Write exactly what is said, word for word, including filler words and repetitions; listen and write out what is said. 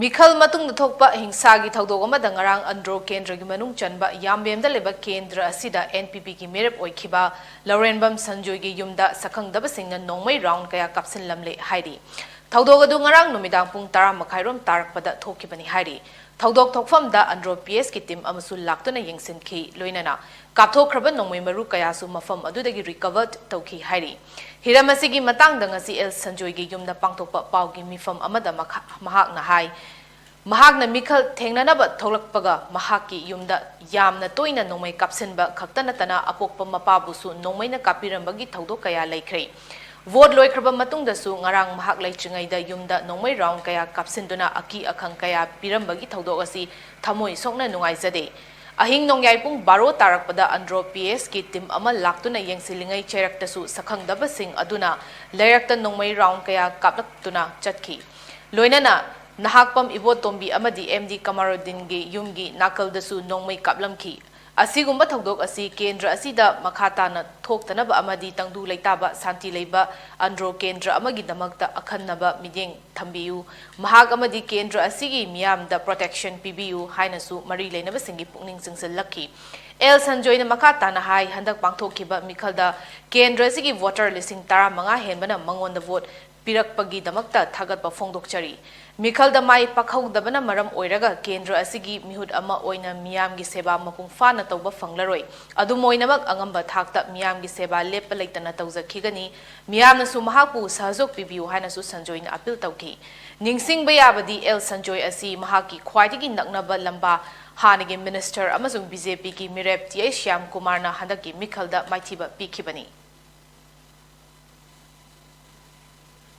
ꯃꯤꯈꯜ ꯃꯇꯨꯡꯗ ꯊꯣꯛꯄ ꯍꯤꯡꯁꯥꯒꯤ ꯊꯧꯗꯣꯛ ꯑꯃꯗ ꯉꯔꯥꯡ ꯑꯟꯗ꯭ꯔꯣ ꯀꯦꯟꯗ꯭ꯔꯒꯤ ꯃꯅꯨꯡ ꯆꯟꯕ ꯌꯥꯝꯕꯦꯝꯗ ꯂꯩꯕ ꯀꯦꯟꯗ꯭ꯔ ꯑꯁꯤꯗ ꯑꯦꯟ ꯄꯤ ꯄꯤꯒꯤ ꯃꯤꯔꯦꯞ ꯑꯣꯏꯈꯤꯕ ꯂꯧꯔꯦꯝꯕꯝ ꯁꯟꯖꯣꯏꯒꯤ ꯌꯨꯝꯗ ꯁꯛꯈꯪꯗꯕꯁꯤꯡꯅ ꯅꯣꯡꯃꯩ ꯔꯥꯎꯟ ꯀꯌꯥ ꯀꯥꯞꯁꯤꯜꯂꯝꯂꯦ ꯍꯥꯏꯔꯤ꯫ ꯊꯧꯗꯣꯛ ꯑꯗꯨ ꯉꯔꯥꯡ ꯅꯨꯃꯤꯗꯥꯡ ꯄꯨꯡ ꯇꯔꯥ ꯃꯈꯥꯏꯔꯣꯝ ꯇꯥꯔꯛꯄꯗ ꯊꯣꯛꯈꯤꯕꯅꯤ ꯍꯥꯏꯔꯤ꯫ ꯊꯧꯗꯣꯛ ꯊꯣꯛꯐꯝꯗ ꯑꯟꯗ꯭ꯔꯣ ꯄꯤ ꯑꯦꯁꯀꯤ ꯇꯤꯝ ꯑꯃꯁꯨ ꯂꯥꯛꯇꯨꯅ ꯌꯦꯡꯁꯤꯟꯈꯤ꯫ ꯂꯣꯏꯅꯅ ꯀꯥꯞꯊꯣꯛꯈ꯭ꯔꯕ ꯅꯣꯡꯃꯩ ꯃꯔꯨ ꯀꯌꯥꯁꯨ ꯃꯐꯝ ꯑꯗꯨꯗꯒꯤ ꯔꯤꯀꯚꯔ ꯇꯧꯈꯤ ꯍꯥꯏꯔꯤ꯫ ꯍꯤꯔꯝ ꯑꯁꯤꯒꯤ ꯃꯇꯥꯡꯗ ꯉꯁꯤ ꯑꯦꯜ ꯁꯟꯖꯣꯏꯒꯤ ꯌꯨꯝꯗ ꯄꯥꯡꯊꯣꯛꯄ ꯄꯥꯎꯒꯤ ꯃꯤꯐꯝ ꯑꯃꯗ ꯃꯈꯥ-, ꯃꯍꯥꯛꯅ ꯍꯥꯏ, ꯃꯍꯥꯛꯅ ꯃꯤꯈꯜ ꯊꯦꯡꯅꯅꯕ ꯊꯣꯛꯂꯛꯄꯒ ꯃꯍꯥꯛꯀꯤ ꯌꯨꯝꯗ ꯌꯥꯝꯅ ꯇꯣꯏꯅ ꯅꯣꯡꯃꯩ ꯀꯥꯞꯁꯤꯟꯕ ꯈꯛꯇ ꯅꯠꯇꯅ ꯑꯄꯣꯛꯄ ꯃꯄꯥꯕꯨꯁꯨ ꯅꯣꯡꯃꯩꯅ ꯀꯥꯞꯄꯤꯔꯝꯕꯒꯤ ꯊꯧꯗꯣꯛ ꯀꯌꯥ ꯂꯩꯈ꯭ꯔꯦ꯫ ꯚꯣꯠ ꯂꯣꯏꯈ꯭ꯔꯕ ꯃꯇꯨꯡꯗꯁꯨ ꯉꯔꯥꯡ ꯃꯍꯥꯛ ꯂꯩꯇ꯭ꯔꯤꯉꯩꯗ ꯌꯨꯝꯗ ꯅꯣꯡꯃꯩ ꯔꯥꯎꯟ ꯀꯌꯥ ꯀꯥꯞꯁꯤꯟꯗꯨꯅ ꯑꯀꯤ ꯑꯈꯪ ꯀꯌꯥ ꯄꯤꯔꯝꯕꯒꯤ ꯊꯧꯗꯣꯛ ꯑꯁꯤ ꯊꯃꯣꯏ ꯁꯣꯛꯅ ꯅꯨꯡꯉꯥꯏꯖꯗꯦ꯫ ꯑꯍꯤꯡ ꯅꯣꯡꯌꯥꯏ ꯄꯨꯡ ꯕꯥꯔꯣ ꯇꯥꯔꯛꯄꯗ ꯑꯟꯗ꯭ꯔꯣ ꯄꯤ ꯑꯦꯁꯀꯤ ꯇꯤꯝ ꯑꯃ ꯂꯥꯛꯇꯨꯅ ꯌꯦꯡꯁꯤꯜꯂꯤꯉꯩ ꯆꯩꯔꯛꯇꯁꯨ ꯁꯛꯈꯪꯗꯕꯁꯤꯡ ꯑꯗꯨꯅ ꯂꯩꯔꯛꯇ ꯅꯣꯡꯃꯩ ꯔꯥꯎꯟ ꯀꯌꯥ ꯀꯥꯞꯂꯛꯇꯨꯅ ꯆꯠꯈꯤ꯫ ꯂꯣꯏꯅꯅ ꯅꯍꯥꯛꯄꯝ ꯏꯕꯣꯇꯣꯝꯕꯤ ꯑꯃꯗꯤ ꯑꯦꯝ ꯗꯤ ꯀꯃꯥꯔꯨꯗꯤꯟꯒꯤ ꯌꯨꯝꯒꯤ ꯅꯥꯀꯜꯗꯁꯨ ꯅꯣꯡꯃꯩ ꯀꯥꯞꯂꯝꯈꯤ꯫ ꯑꯁꯤꯒꯨꯝꯕ ꯊꯧꯗꯣꯛ ꯑꯁꯤ ꯀꯦꯟꯗ꯭ꯔ ꯑꯁꯤꯗ ꯃꯈꯥ ꯇꯥꯅ ꯊꯣꯛꯇꯅꯕ ꯑꯃꯗꯤ ꯇꯪꯗꯨ ꯂꯩꯇꯥꯕ ꯁꯥꯟꯇꯤ ꯂꯩꯕ ꯑꯟꯗ꯭ꯔꯣ ꯀꯦꯟꯗ꯭ꯔ ꯑꯃꯒꯤꯗꯃꯛꯇ ꯑꯈꯟꯅꯕ ꯃꯤꯠꯌꯦꯡ ꯊꯝꯕꯤꯌꯨ꯫ ꯃꯍꯥꯛ ꯑꯃꯗꯤ ꯀꯦꯟꯗ꯭ꯔ ꯑꯁꯤꯒꯤ ꯃꯤꯌꯥꯝꯗ ꯄ꯭ꯔꯣꯇꯦꯛꯁꯟ ꯄꯤꯕꯤꯌꯨ ꯍꯥꯏꯅꯁꯨ ꯃꯔꯤ ꯂꯩꯅꯕꯁꯤꯡꯒꯤ ꯄꯨꯛꯅꯤꯡ ꯆꯤꯡꯁꯤꯜꯂꯛꯈꯤ꯫ ꯑꯦꯜ ꯁꯟꯖꯣꯏꯅ ꯃꯈꯥ ꯇꯥꯅ ꯍꯥꯏ, ꯍꯟꯗꯛ ꯄꯥꯡꯊꯣꯛꯈꯤꯕ ꯃꯤꯈꯜꯗ ꯀꯦꯟꯗ꯭ꯔ ꯑꯁꯤꯒꯤ ꯚꯣꯇꯔ ꯂꯤꯁꯤꯡ ꯇꯔꯥꯃꯉꯥ ꯍꯦꯟꯕꯅ ꯃꯉꯣꯟꯗ ꯚꯣꯠ ꯄꯤꯔꯛꯄꯒꯤꯗꯃꯛꯇ ꯊꯥꯒꯠꯄ ꯐꯣꯡꯗꯣꯛꯆꯔꯤ꯫ ꯃꯤꯈꯜꯗ ꯃꯥꯏ ꯄꯥꯛꯍꯧꯗꯕꯅ ꯃꯔꯝ ꯑꯣꯏꯔꯒ ꯀꯦꯟꯗ꯭ꯔ ꯑꯁꯤꯒꯤ ꯃꯤꯍꯨꯠ ꯑꯃ ꯑꯣꯏꯅ ꯃꯤꯌꯥꯝꯒꯤ ꯁꯦꯕꯥ ꯃꯄꯨꯡ ꯐꯥꯅ ꯇꯧꯕ ꯐꯪꯂꯔꯣꯏ꯫ ꯑꯗꯨꯝ ꯑꯣꯏꯅꯃꯛ ꯑꯉꯝꯕ ꯊꯥꯛꯇ ꯃꯤꯌꯥꯝꯒꯤ ꯁꯦꯕꯥ ꯂꯦꯞꯄ ꯂꯩꯇꯅ ꯇꯧꯖꯈꯤꯒꯅꯤ꯫ ꯃꯤꯌꯥꯝꯅꯁꯨ ꯃꯍꯥꯛꯄꯨ ꯁꯍꯖꯣꯛ ꯄꯤꯕꯤꯌꯨ ꯍꯥꯏꯅꯁꯨ ꯁꯟꯖꯣꯏꯅ ꯑꯄꯤꯜ ꯇꯧꯈꯤ꯫ ꯅꯤꯡꯁꯤꯡꯕ ꯌꯥꯕꯗꯤ, ꯑꯦꯜ ꯁꯟꯖꯣꯏ ꯑꯁꯤ ꯃꯍꯥꯛꯀꯤ ꯈ꯭ꯋꯥꯏꯗꯒꯤ ꯅꯛꯅꯕ ꯂꯝꯕꯥ, ꯍꯥꯟꯅꯒꯤ ꯃꯤꯅꯤꯁꯇꯔ ꯑꯃꯁꯨꯡ ꯕꯤ ꯖꯦ ꯄꯤꯒꯤ ꯃꯤꯔꯦꯞ ꯇꯤ ꯑꯩꯆ ꯁ꯭ꯌꯥꯝ ꯀꯨꯃꯥꯔꯅ ꯍꯟꯗꯛꯀꯤ ꯃꯤꯈꯜꯗ ꯃꯥꯏꯊꯤꯕ ꯄꯤꯈꯤꯕꯅꯤ꯫